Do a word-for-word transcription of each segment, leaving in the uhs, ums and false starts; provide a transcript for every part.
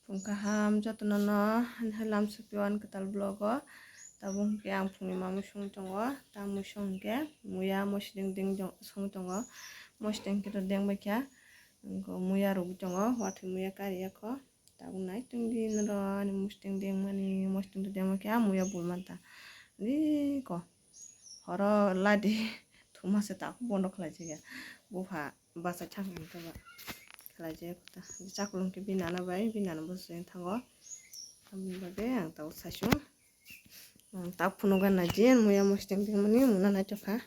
Phung kaham jotono no, haino lamsokpio ani kwtal vlog o. Tabuk hwnkhe ang phungni mamwi songwi tongo. Tamwi song hwnkhe muya mosdeng deng songwi tongo. Mosdeng khe to deng bai kha. Wngkha muya rwgwi tongo. Watwi muya kariya kho. Tabuk nai tongdi noro ani mosdeng dengmani, mosdeng to dengma khe a muya bul manta. Di ko. Horo ladi thuma se tak bondo khlai jaya. Bupha bachai thang hwn khe ba khlai jaya kho ta. Chakulung khe bini nana bai, bini nana bo se thango. Tamni bagwi ang tabuk saichung. Ang tak phunuk gana jin muya mosdeng dengmani muna nai tokha.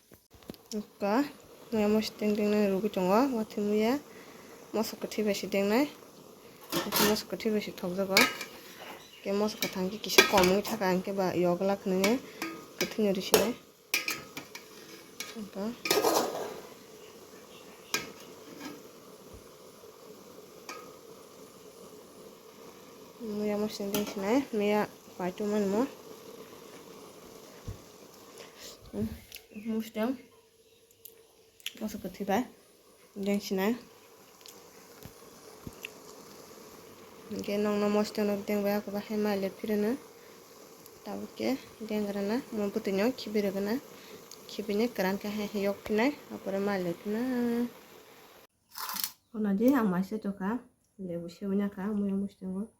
Ka muya mosdeng dengnani rwgwi tongo, watwi muya moso kwthwi bai se dengnai. Moso kwthwi bai se thokjago. Khe moso kwthang khe kisa kom wngwi thaka, hwnkhe ba yogla khwnwi kwthwino risinai. Muya mosdeng dengsinai, muya paituma nimo. Mosdeng moso kwthwi bai dengsinai. Hwnkhe nokno mosdeng nok deng bai ako bahai mai le phirino. Tabuk khe deng rwna, mo bwtwino khibi rwgwna. Khibini kwran khe hai yok phinai, apore mai le phina. Hwnadi ang mai se tokha, lebu sewina kha, muya mosdeng o.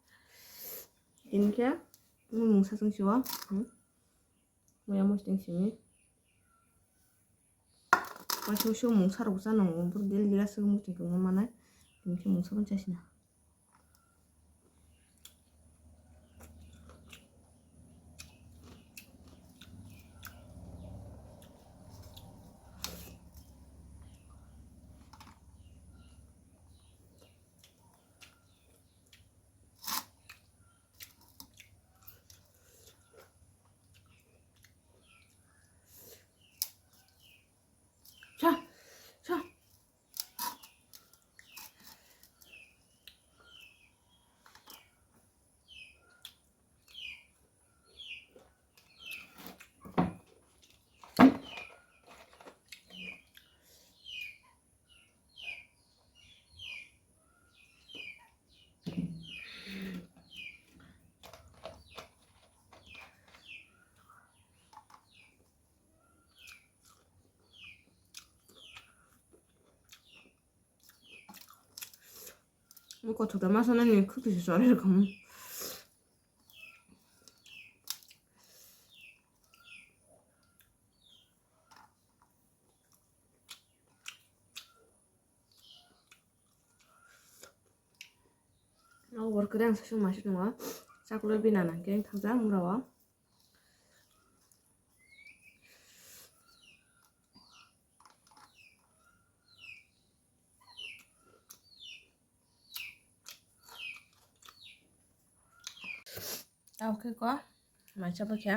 Tini khe mungsa chwng siwo. Muya mosdeng simi. Waisa waisa mungsa rok cha nango, boro daily aswk mosdeng tongma manai. Tini khe mungsa bai chasina. Sa, sa. Kothok da masa nani khwtwi se chori rwkhamu. Nokbar kwrwi ang sasuk maisuk tongo. Chakulai bini nana khe thangsa mura o. Tao khe ko maisa bwkha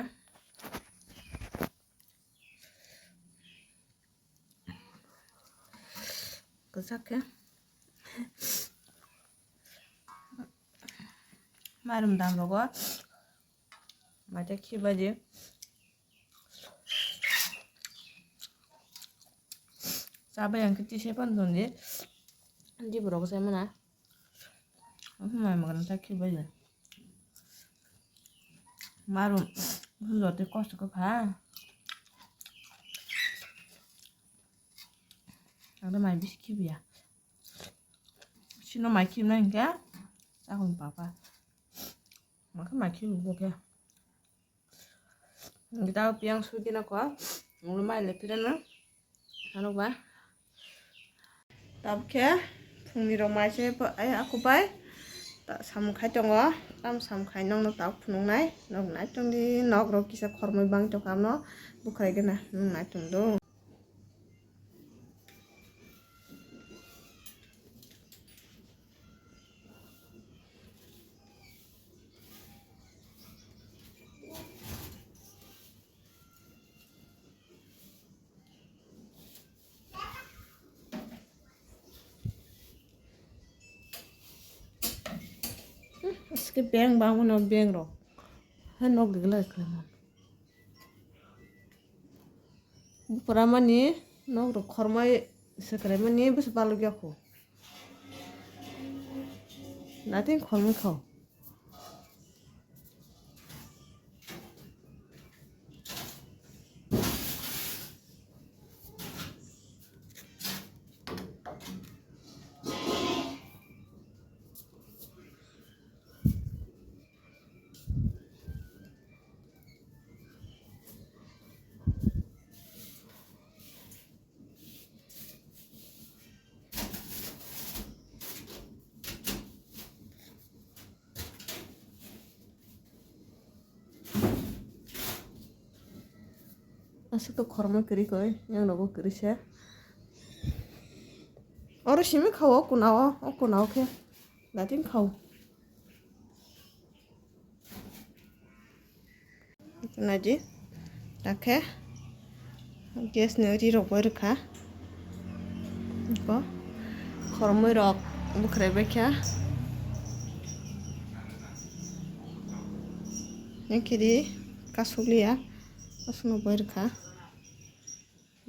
kwchak khe marum dam rogo maisa khibaji. Chabai ang khe tisai pan tong di. Di borok sai mana. Mai magan ta khibai. Marum. Bujo te kosto ko kha. Ang mai bisi khibiya. Sino mai khibna hingke. Sakon papa. Maka mai khibu bo khe. Gita piang sui kena ko, ulo mai le pirana, ano ba. Tab khe, phungni rok mai se, ai, ako bai, ta samung khai tongo, tam samung khai nokno tab phunuk nai, nok nai tongdi, nok rok kisa khormoi bang tongkha no, bukhrai gana, nwng nai tongdo. Aske beng bang mano beng rok. Hai nok digla khlai man. Bupra mani nok rok khormai swkrai mani bwswk balukya kho. Nating khormai kho. Sito khormo kwrwi koi, yang nogo kwrwi se. Oro simi khao, o kuna o, o kuna o khe. Dating khao. Naidi, dakhe gas ni ri rok bai rwkha. Bo khormoi rok bwkhwrai bai kha. Nini khe ri kasuk liya, kasuk no bai rwkha.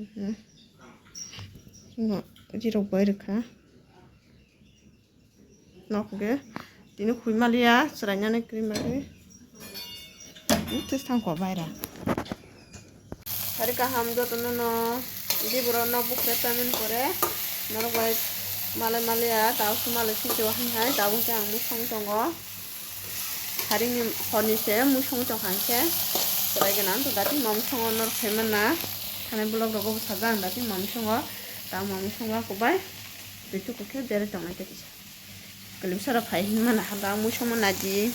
Mhm. No, ri rok bai rwkha. Nok ge tini khui maliya, chwrai nani kwrwi mali. Twi thang ko baira. Sari kaham jotono no, di boro nok bukre payment pore. Norok bai malai maliya, tao se malai sijio hai hai, tabuk khe ang musong tongo. Harini horni se musong tong kha khe chwrai gana to dati mamsongo nor phaimana. Thani vlog rogo bwsajak ang dati mamsongo ta mamsongo kubai twi chuku khe bere tongnai tei kisa. Kwlwng sara phai hinmana hada musongma naidi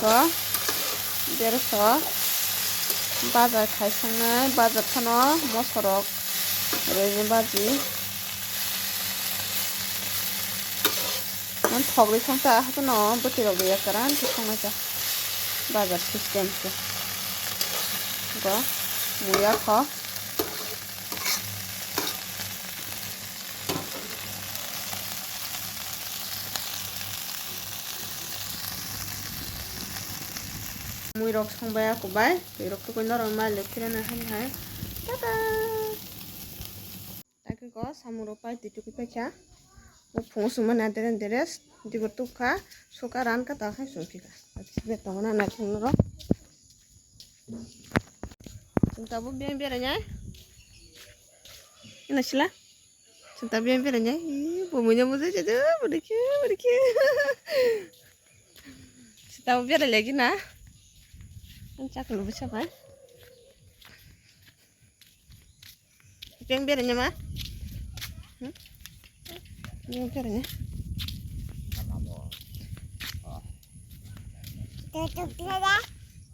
ko bere so bajar khai songnai bajar phano mosorok rwini baji. Mon thok ri thang ta hato no bwtwi rok ya karan khe thang ta bazar system se. Go muya kho. Mui rok song bai ako bai twi rok tukui norok mai le phirana hai hai. Tata. Takhe ko samung rok pai twi tukui paikha. Bo phungo sungmani adere adere dibo tukha, suka ran ka ta khai sung phika. Takhe sibe tongo na naithok norok. Chwng tabuk biyang berai nai. Ina sila. Chwng tabuk biyang berai nai. Ih, bo munya muja jadu, bo dikhe, bo dikhe. Chwng tabuk berai lagi na. Ang chaklo bwsa bai. Beng bere nyama. Hmm? Beng bere nya.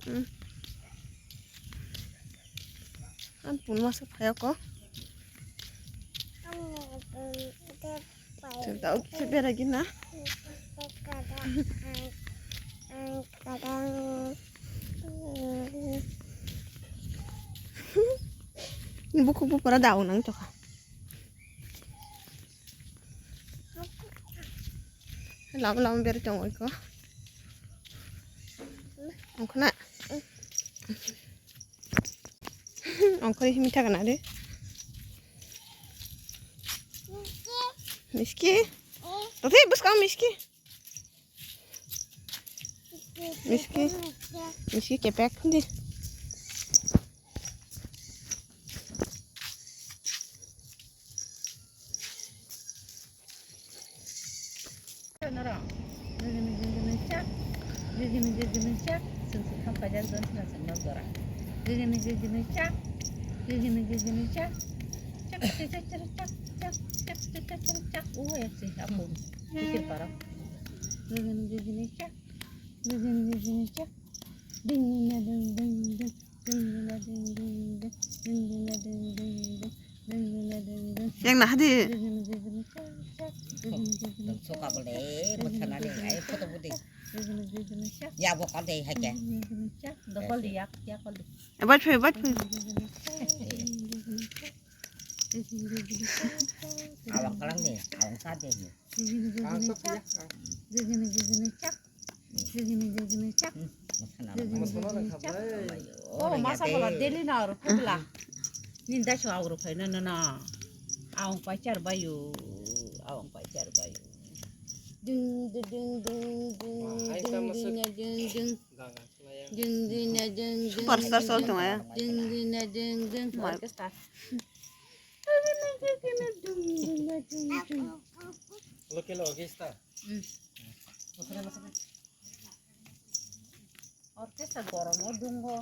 Hmm. An pun masa phaya ko. Chwng tao kisa bera gina. Bukhuk bupara dago nang tokha. Lama lama bera tongo iko. Ongkhna. Ongkhorwi himwi thangna de. Miski. Totwi bwskang miski. Miski. Miski kepek di. Norok. Jigini jigini chak. Jigini jigini chak. Sing sing ham kajak don sing sing nok jora. Jigini jigini chak. Jigini jigini chak. Chak chak chak chak chak chak chak chak chak chak. Oh, ya sih aku. Pikir parah. Jigini jigini chak. Jigini jigini chak. Ding ding ding ding ding. Yang nah di. Suka bole, maksana ni, ay, foto budi. Ya, bo kal dei, hai ke. Dokol di, yak, yak kal di. Eh, bat phe, bat phe. Awang kalang ni, awang sa de ni. Oh, masa pala daily na oro putla. Ninda so oro khaina na na. Awang paichar bayu, awang paichar bayu. Ding ding ding ding ding ding ding ding ding. Ding ding ding ding. Superstar sol tong ya. Ding ding ding ding. Superstar. Local orchestra. Orchestra goromo dungo.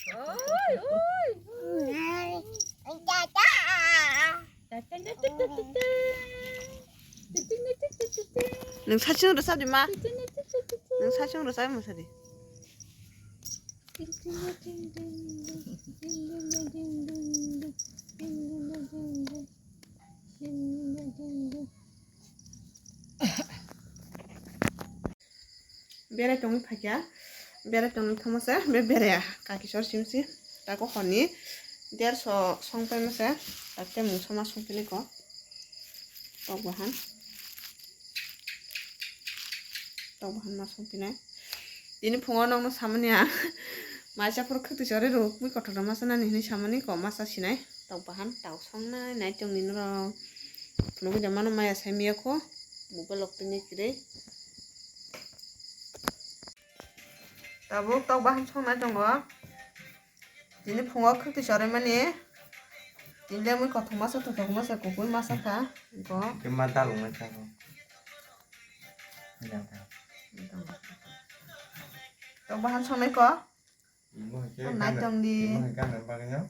Oi, oi. Nwng sachwng rwchap di ma. Nwng saichung rwchai mwsadi. Berai tongwi phaikha, berai tongwi thangma se be berai kaki sor simsi tako honi derso song paima se, tak tei mungsa ma song pili ko tok bahan, tok bahan ma song pinai. Tini phungo nokno samani ang maisa phuru khwtwi chori rwk mui kothorno masa nani hinwi samani ko masa sinai tok bahan tau songnai nai tongni norok phunugwi da mano maya sai miya kho mobile rok tini kwrwi. Tabuk tok bahan songnai tongo. Tini phungo khwtwi chorwi mani. Tini le mui kothok masa thothok masa kubui masa kha. Go. Khe ma dalwk nai tongo. Tok bahan songnai ko. Imo hai khe Nai gana, tong di. Imo hai gana bagwi no.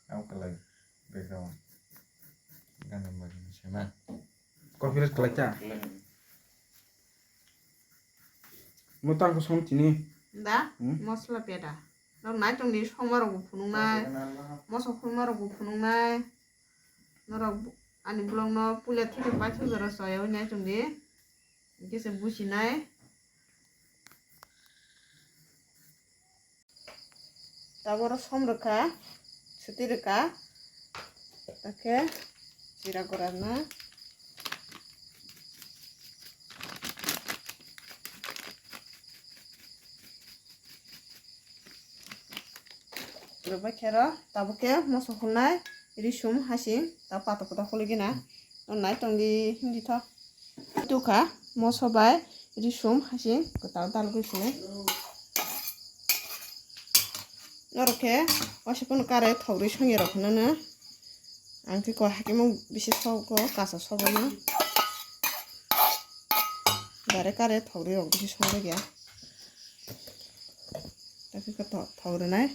Ang kwlai background. Gana bagwi no sema. Copyright kwlai ta. Mo tang ko song tini. Da? Hmm? Mosla peda. Nok nai tong di songma rok bo phunuk nai. Moso khulma rok bo phunuk nai. Norok ani vlog no puila thik pai thok jora soya oi nai tong di. Hingke se busi nai. Taboro som rwkha, suti rwkha, takhe jira gora na. Rwbai khe ro, tabuk khe moso hulnai, risum, hasing, ta pato poto huli gina. Nai tong di, hindi tho. Tukha moso bai risum hasing kwtal dalgwi swnwi. Norok khe waisa phano kare thok rwi songya rok hinano. Ang khe ko hakhe mung bisi sogo kasa sogo no. Bare kare thok rwi rok bisi songya. Tei khe thok rwnai.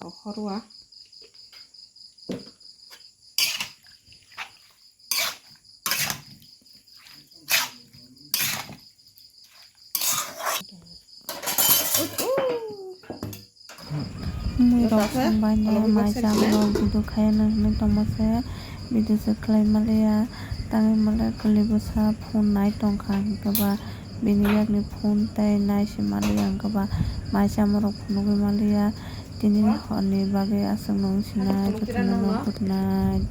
Thok horwa. Mui rok song bai ne mai cha rok video khaina hinwi tongma se video se khlai maliya tangwi male kwlwi bwsa phone nai tongkha hinkhe ba bini yakni phone tei nai se maliya hinkhe ba mai chamorok phunugwi maliya tini horni bagwi aswk nung sinai jotono no good night.